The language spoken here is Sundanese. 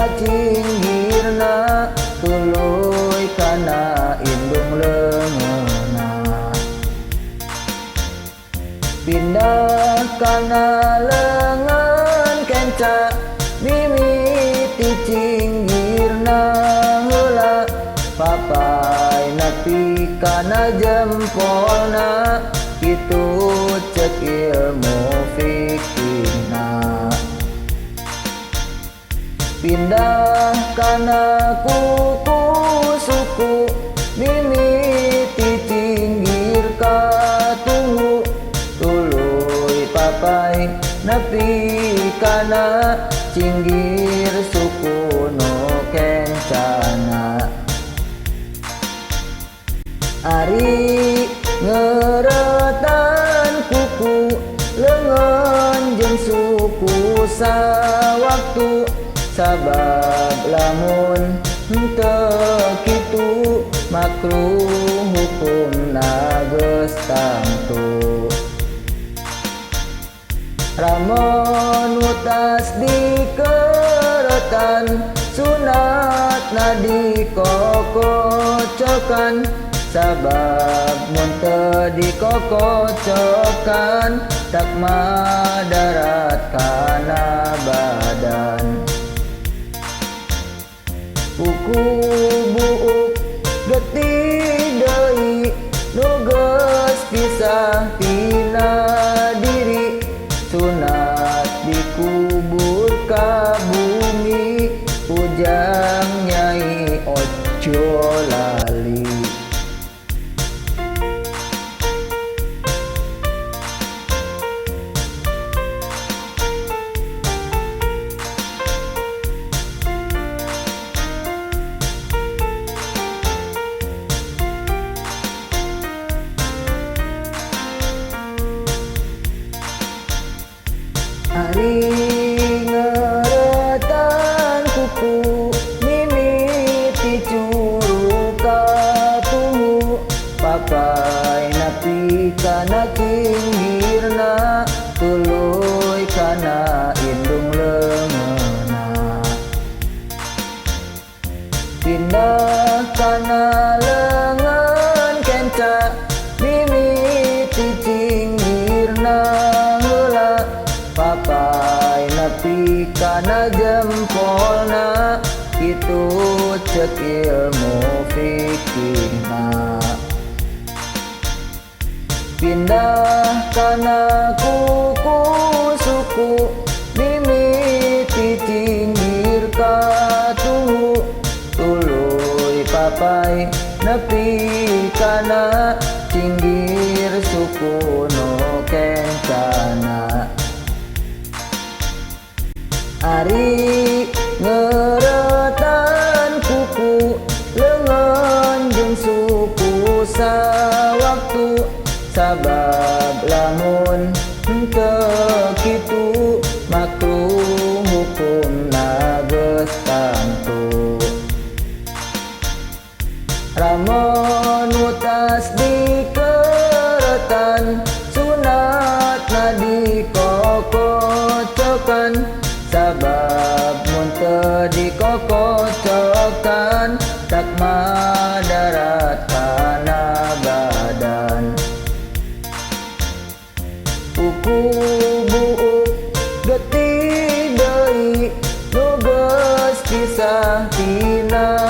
kana cinggirna tuluy kana indung leungeunna. Pindah kana leungeun kenca mimiti cinggirna heula papai nepi kana jempolna kitu cek ilmu fikihna. Pindah kana kuku suku mimiti cinggir katuhu tuluy papai nepi kana cinggir suku nu kencana. Ari ngeretan kuku leungeun jeung suku sawaktu sabab lamun henteu kitu makruh hukumna geus tangtu. Ramon utas dikeretan sunatna dikokocokan sabab mun teu dikokocokan tak madarat kana badan. Kuku buuk getih deui nu geus pisah tina diri sunat dikubur ka bumi ujang nyai ojo lali. Ari ngeretan kuku mimiti curu katuhu papai nepi kana cinggirna tuluy kana indung leungeunna. Pindah kana leungeun kenca mimiti cinggirna heula papai nepi kana jempolna kitu cek ilmu fikihna. Pindah kana kuku suku mimiti cinggir katuhu tuluy papai nepi kana cinggir suku nu kencana. Ari ngeretan kuku leungeun jeung suku sawaktu sabab lamun henteu kitu makruh hukumna geus tangtu. Ramon utas dikeretan sunatna dikokocokan sabab mun teu dikokocokan tak madarat kana badan. Kuku buuk getih deui nu geus pisah tina